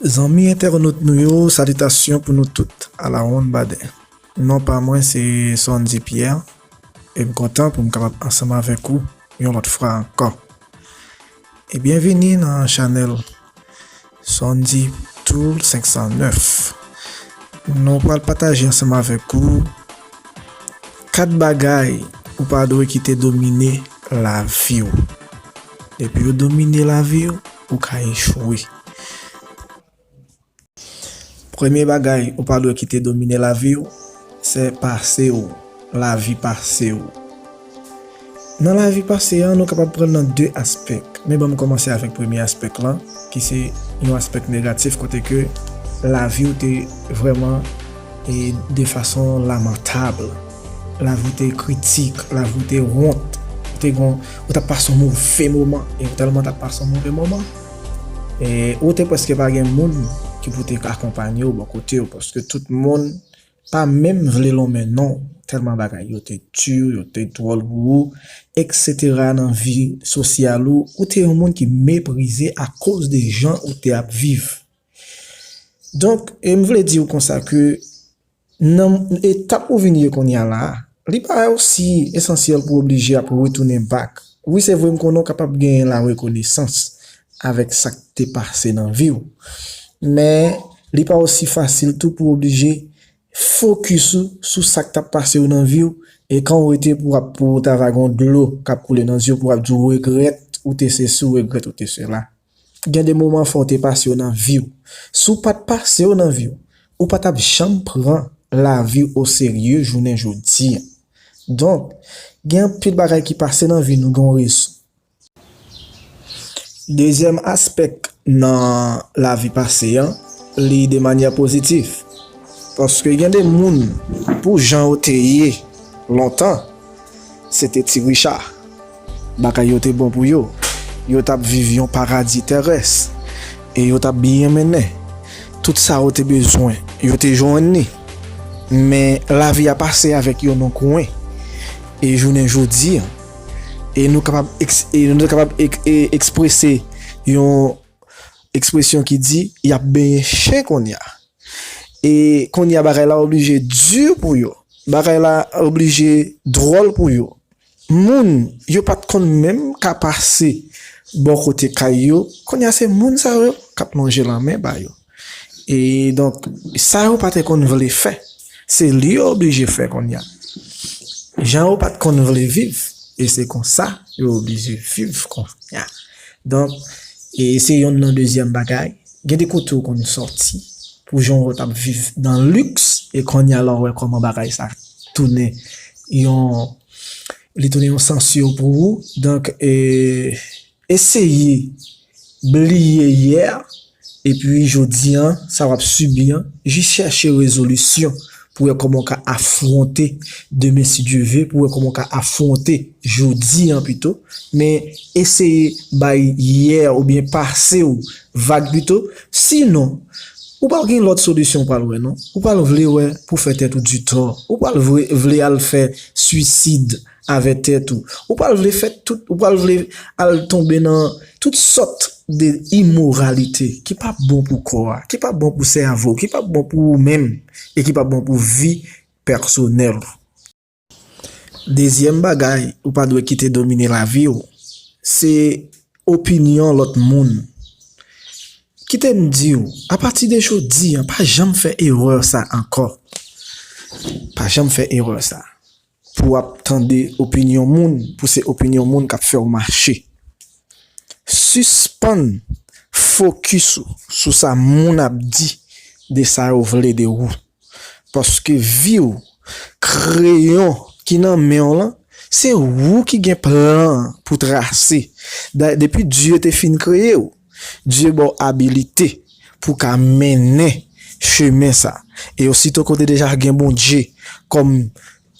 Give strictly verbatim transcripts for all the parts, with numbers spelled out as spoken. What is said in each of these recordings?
Zanmi entènot nou yo, salitasyon pou nou tout, alawonn badè. Non pa mwen se Sondy Pierre, e m kontan pou m kapab ansanm avèk ou yon lòt fwa ankò. E byenvini nan chanèl Sondy Tool senk san nèf. Nou pral pataje ansanm avèk ou kat bagay ou pa dwe kite domine lavi w. Depi yo domine lavi w, ou ka echwe. Premye bagay ou pa dwe kite domine lavi w, se pase w, lavi pase w. Nan lavi pase an, nou kapab pran l nan de aspè. Men ban m kòmanse avèk premye aspè lan, ki se yon aspè negatif kote ke lavi w te vrèman e de fason lamantab. Lavi w te kritik, lavi w te wont. Ou te gon, ou t ap pase yon move moman, e ou tèlman t ap pase yon move moman, e ou te prèske pa gen moun ki pou te akonpanye w bò kote w, paske tout moun pa menm vle lonmen non, tèlman bagay yo te di, yo te dwòl pou ou, etsetera. Nan vi sosyal ou, ou te yon moun ki meprize akoz de jan ou te ap viv. Donk, e m vle di w konsa ke nan etap ou vin ye kounye a la a, li pa osi esansyèl pou w oblije ap retounen back. Wi, se vre, m konnen w kapab genyen larekonesans avèk sa k te pase nan vi w, men li pa osi fasil tou pou w oblije fokis ou sou sa k t ap pase w nan vi w, e kan w rete pou w ap, pou w ta va gen dlo k ap koule nan zye w, pou w ap di w regrèt ou te sesi, w regrèt ou te sela. Gen de moman fò w te pase yo nan vi w. Si w pa t pase yo nan vi w, ou pa t ap janm pran lavi w oserye jounen jodi a. Donk, gen anpil bagay ki pase nan vi nou gen yon rezon. Dezyèm aspè nan lavi pase an, li de manyè pozitif. Paske gen de moun, pou jan yo te ye lontan, se te ti richa. Bagay yo te bon pou yo. Yo t ap viv yon paradi terès. E yo t ap byen mennen. Tout sa yo te bezwen, yo te jwenn li. Men lavi a pase avèk yo nan kwen. E jounen jodi a, e nou kapab eks-, e nou kapab ek-, e eksprese yon ekspresyon ki di, y ap benyen chen kounye a. E kounye a, bagay la oblije di pou yo. Bagay la oblije dwòl pou yo. Moun yo pa t konn menm ka pase bò kote kay yo, kounye a se moun sa yo k ap lonje lanmen ba yo. E donk, sa yo pa te konn vle fè, se li yo oblije fè kounye a. Jan yo pa t konn vle viv, e se konsa yo oblije viv kounye a. Donk, e se yonn nan dezyèm bagay. Gen de kote ou konn sòti, pou jan w t ap viv nan liks, e kounye a la w wè kòman bagay sa tounen yon, li tounen yon sansyon pou ou. Donk, e, eseye bliye yè, epi jodi an, sa w ap sibi an, jis chèche rezolisyon pou wè kòman w ka afwonte demen si Dye ve, pou wè kòman w ka afwonte jodi an pito, men eseye bay yè oubyen pase w vag pito. Sinon, ou pa gen lòt solisyon ou pral wè non. Ou pral vle wè pou fè tèt ou ditò. Ou pral vle, vle al fè swisid avè tèt ou. Ou pral vle fè tout, ou pral vle al tonbe nan tout sòt de imoralite ki pa bon pou kò a, ki pa bon pou sèvo, ki pa bon pou ou menm e ki pa bon pou vi pèsonèl ou. Dezyèm bagay ou pa dwe kite domine lavi w, se opinyon lòt moun. Kite m di w, apati de jodi an, pa janm fè erè sa ankò. Pa janm fè erè sa. Pou w ap tande opinyon moun, pou se opinyon moun k ap fè w mache. Sispann fokis ou sou sa moun ap di de sa yo vle de ou. Paske vi w, kreyon ki nan men w lan, se ou ki gen plan an pou trase. Da-, depi Dye te fin kreye w, Dye ba w abilite pou w ka mennen chemen sa. E osito ke w te deja gen Bondye kòm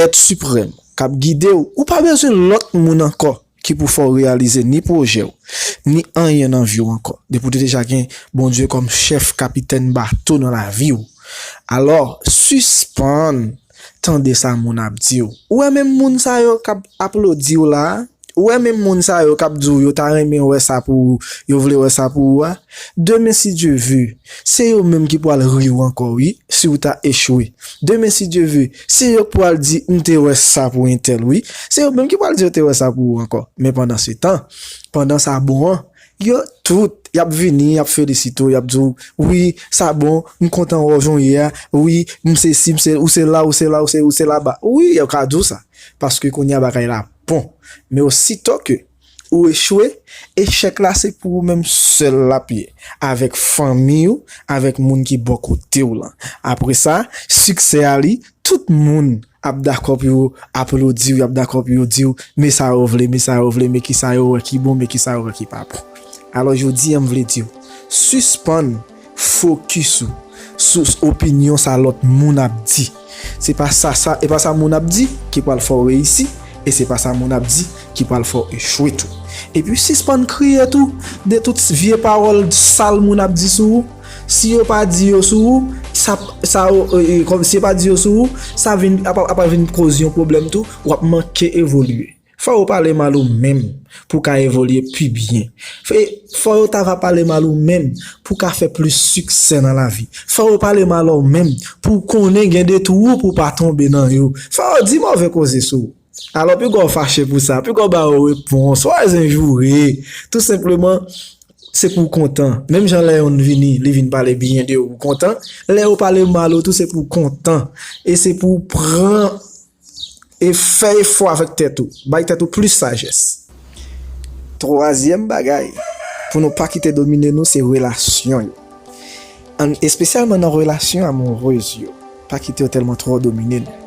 èt siprèm k ap gide w, ou pa bezwen lòt moun ankò ki pou fè w reyalize ni pwojè w, ni anyen nan vi w ankò. Depi w te deja gen Bondye kòm chèf kapitèn bato nan lavi w. Alò, sispann tande sa moun ap di w. Ou wè menm moun sa yo k ap aplodi w la a, Ou wè menm moun sa yo k ap di w yo ta renmen wè sa pou ou, yo vle wè sa pou ou a, demen si Dye ve, se yo menm ki pral ri w ankò wi, si w ta echwe. Demen si Dye ve, se yo k pral di m te wè sa pou entèl wi, se yo menm ki pral di yo te wè sa pou ou ankò. Men pandan se tan, pandan sa bon an, yo tout, y ap vini, y ap felisite w, y ap di w, wi, sa bon, m kontan wè w jan w ye a, wi, m sesi, m se, ou se la, ou se la, ou se, ou se laba. Wi, yo ka di w sa, paske kounye a bagay la bon. Men ositò ke ou echwe, echèk la se pou ou menm sèl l ap ye, avèk fanmi w, avèk moun ki bò kote w lan. Apre sa, siksè a li, tout moun ap dakò pou yo aplodi w, y ap dakò pou yo di w, men sa yo vle, men sa yo vle, men kisa yo wè ki bon, men kisa yo wè ki pa bon. Alò, jodi a, m vle di w, sispann fokis ou sou opinyon sa lòt moun ap di. Se pa sa, sa, e pa sa moun ap di ki pral fè w reyisi, e se pa sa moun ap di ki pral fè w echwe tou. Epi sispann kriye tou de tout vye pawòl sal moun ap di sou ou. Si yo pa di yo sou ou, sa, sa, e, e, kòm si yo pa di yo sou ou, sa vin, ap, ap vin koz yon pwoblèm tou, w ap manke evolye. Fò yo pale mal ou menm pou w ka evolye pi byen. Fè, fò yo ta va pale mal ou menm pou w ka fè plis siksè nan lavi. Fò yo pale mal ou menm pou w konnen gen de twou pou w pa tonbe nan yo. Fò yo di move koze sou ou. Alò, piga w fache pou sa, piga w ba yo repons, w a zenjoure. Tou senpleman, se pou w kontan. Menm jan lè yonn vini, li vin pale byen de ou, ou kontan. Lè yo pale mal ou tou, se pou w kontan. E se pou w pran e fè efò avèk tèt ou. Bay tèt ou plis sajès. Twazyèm bagay, pou nou pa kite domine nou, se relasyon yo. An, espesyalman nan relasyon amourez yo. Pa kite yo tèlman twò domine nou.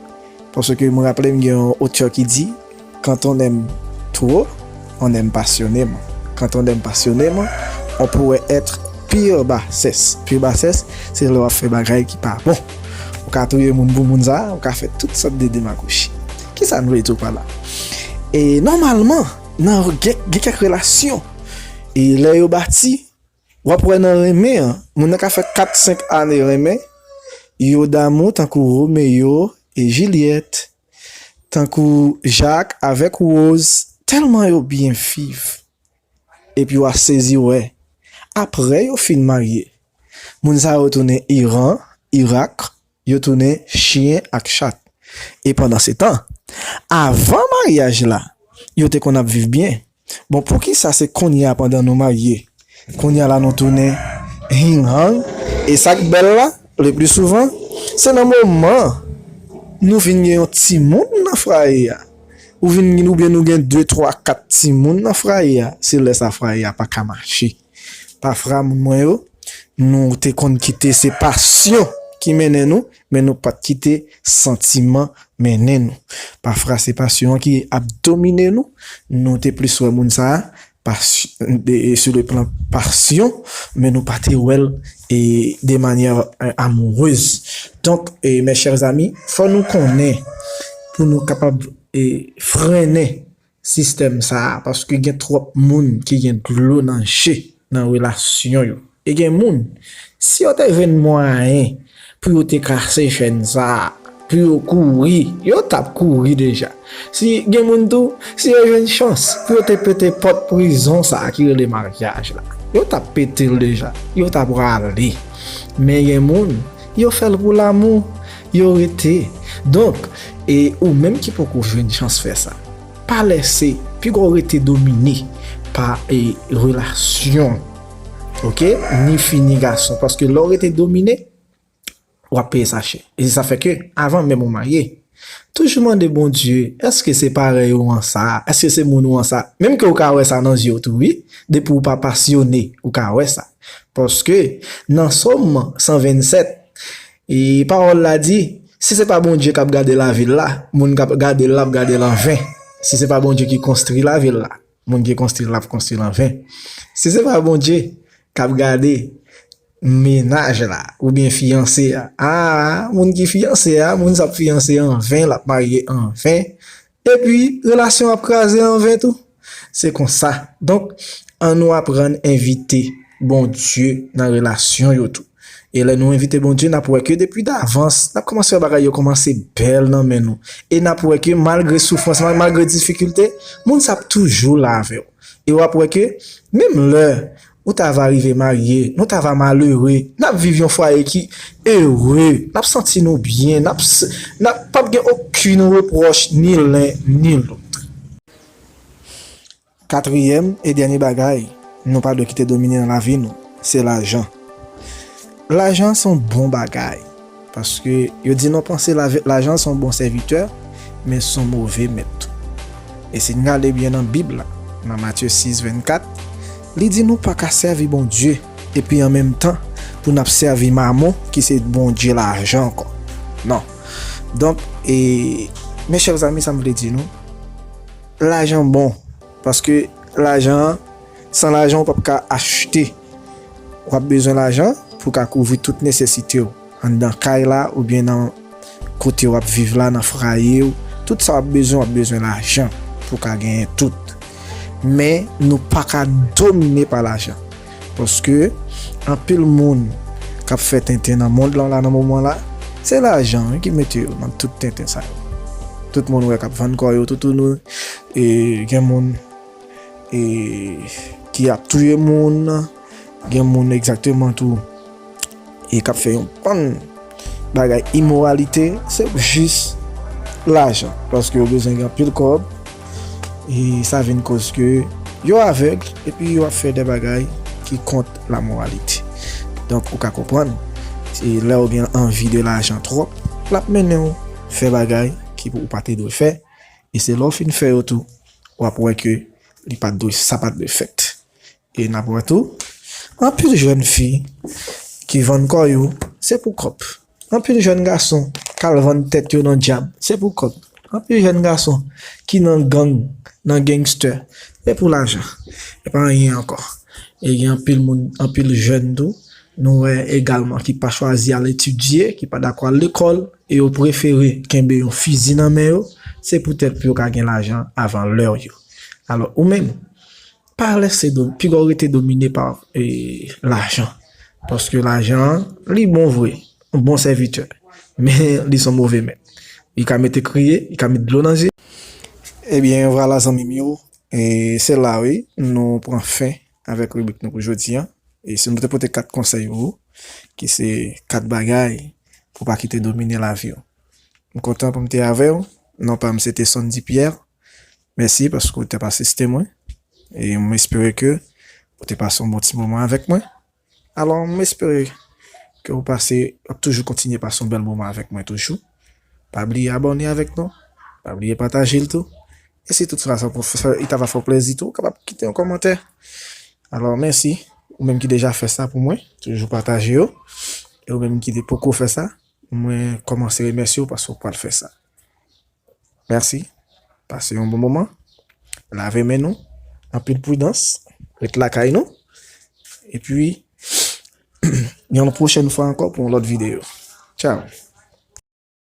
Paske mwen raple m gen yon otè ki di, quand on aime trop, on aime passionnément. Quand on aime passionnément, on pourrait être pire bassesse. Pire bassesse, se lè w ap fè bagay ki pa bon. Ou ka touye moun pou moun sa, ou ka fè tout sòt de demagoji. Kisa nou vle di w pa la? E nòmalman, nan gen, gen kèk relasyon, e lè yo bati, w ap wè nan renmen an, moun nan ka fè kat, senk ane renmen, yo damou tankou Romeo e Jilyèt, tankou Jak avèk Woz, tèlman yo byen viv. Epi w a sezi wè, apre yo fin marye, moun sa yo tounen Iran, Irak, yo tounen chyen ak chat. E pandan se tan, avan maryaj la, yo te konn ap viv byen. Bon, poukisa se kounye a pandan nou marye, kounye a la nou tounen hing hang? E sa k bèl la, le pli souvan, se nan moman nou vin gen yon timoun nan fwaye a, ou vin, oubyen nou gen de, twa, kat timoun nan fwaye a, se lè sa fwaye a pa ka mache. Pafra, moun mwen yo, nou te konn kite se pasyon ki mennen nou, men nou pa t kite santiman mennen nou. Pafra, se pasyon an ki ap domine nou. Nou te plis wè moun sa a, pas-, de, sur le plan passion, men nou pa te wè l, e, de manière, e, amoureuse. Donk, e, mes chers amis, fò nou konnen pou nou kapab, e, frennen sistèm sa a, paske gen twòp moun ki gen dlo nan je nan relasyon yo. E gen moun, si yo te jwenn mwayen pou yo te kase chèn sa a, pou yo kouri, yo t ap kouri deja. Si gen moun tou, si yo jwenn chans pou yo te pete pòt prizon sa a ki rele maryaj la, yo t ap pete l deja, yo t ap prale. Men gen moun, yo fè l pou lamou, yo rete. Donk, e ou menm ki poko jwenn chans fè sa, pa lèse piga w rete domine pa, e, relasyon, oke, ni fi ni gason. Paske lè w rete domine, w ap peye sa chè. E se sa fè ke, avan menm ou marye, toujou mande Bondye, èske se parèy ou an sa? Èske se moun ou an sa? Menm ke w ka wè sa nan zye w tou, wi. Depi w pa pasyone, ou ka wè sa. Paske, nan Sòm san vennsèt, e pawòl la di, si se pa Bondye k ap gade lavil la, moun k ap gade l la ap gade l anven. Si se pa Bondye ki konstwi lavil la, moun ki konstwi l la ap konstwi l anven. Si se pa Bondye k ap gade mennaj la, oubyen fiyanse a, a, moun ki fiyanse a, moun sa ap fiyanse anven, l ap marye anven. Epi, relasyon ap kraze anven tou. Se konsa. Donk, ann nou aprann envite Bondye nan relasyon yo tou. E lè nou envite Bondye, n ap wè ke depi davans, n ap kòmanse wè bagay yo kòmanse bèl nan men nou. E n ap wè ke malgre soufrans, mal- malgre difikilte, moun sa ap toujou la avè w. E w ap wè ke menm lè ou ta va rive marye, nou ta va malere, n ap viv yon fwaye ki ere, n ap santi nou byen, n ap s- n ap p ap gen okenn repwòch ni len ni lòt. Katriyèm e dènye bagay nou pa dwe kite domine nan lavi nou, se lajan. Lajan se yon bon bagay, paske yo di nan panse lajan se yon bon sèvitè, men se yon move mèt tou. E si n gade byen nan Bib la, nan Matye sis vennkat, li di nou pa ka sèvi Bondye epi an menm tan pou n ap sèvi mamon ki se bondye lajan ankò. Non. Donk, e, mes chers amis, sa m vle di nou, lajan bon. Paske lajan an, san lajan ou p ap ka achte. W ap bezwen lajan pou w ka kouvri tout nesesite w anndan kay la oubyen nan kote w ap viv la, nan fwaye w. Tout sa w ap bezwen, w ap bezwen lajan pou w ka genyen tout. Men nou pa ka domine pa lajan. Paske anpil moun k ap fè tenten nan mond lan la nan moman la, se lajan wi ki mete yo nan tout tenten sa yo. Tout moun wè k ap vann kò yo toutouni, e gen moun e ki ap touye moun, gen moun egzakteman tou e k ap fè yon bann bagay imoralite, se jis lajan, paske yo bezwen gen anpil kòb, e sa vin koz ke yo avèg, epi yo ap fè de bagay ki kont lamoralite. Donk, ou ka konprann, se lè ou gen anvi de lajan twòp, l ap mennen w fè bagay ki ou pa te dwe fè, e se lè w fin fè yo tou, w ap wè ke li pa t dwe, sa pa t dwe fèt. E n ap wè tou, anpil jèn fi ki vann kò yo, se pou kòb. Anpil jèn gason k al vann tèt yo nan dyab, se pou kòb. Anpil jèn gason ki nan gang, nan gangster, se pou lajan. E pa anyen ankò. E gen anpil moun, anpil jèn tou, nou wè egalman ki pa chwazi al etidye, ki pa dakò al lekòl, e yo prefere kenbe yon fizi nan men yo, se poutèt pou yo ka gen lajan avan lè yo. Alò, ou menm, pa lèse do, piga w rete domine pa, e, lajan. Paske lajan an, li bon vre, yon bon sèvitè. Men li se yon move mèt. Li ka mete kriye, li ka met dlo nan zye. Ebyen, vwala zanmi m yo, e, se la wi, nou pran fen avèk ribrik nou pou jodi a. E si nou te pote kat konsèy pou ou, ki se kat bagay pou w pa kite domine lavi w. M kontan pou m te avè w. Non pa m se te Sondy Pierre. Mèsi paske w t ap asiste mwen. E m espere ke ou te pase yon bon ti moman avèk mwen. Alò, m espere ke ou pase, w ap toujou kontinye pase yon bèl moman avèk mwen toujou. Pa bliye abòne avèk nou. Pa bliye pataje l tou. E si toutfwa sa pou fè, li ta va fè w plezi tou, ou kapab kite yon kòmantè. Alò, mèsi. Ou menm ki deja fè sa pou mwen, toujou pataje yo. E ou menm ki te poko fè sa, mwen kòmanse remèsye w paske w pral fè sa. Mèsi. Pase yon bon moman. Lave men nou. Anpil pridans. Ret lakay nou. Epi, yon pwochèn fwa ankò pou yon lòt videyo. Tchao.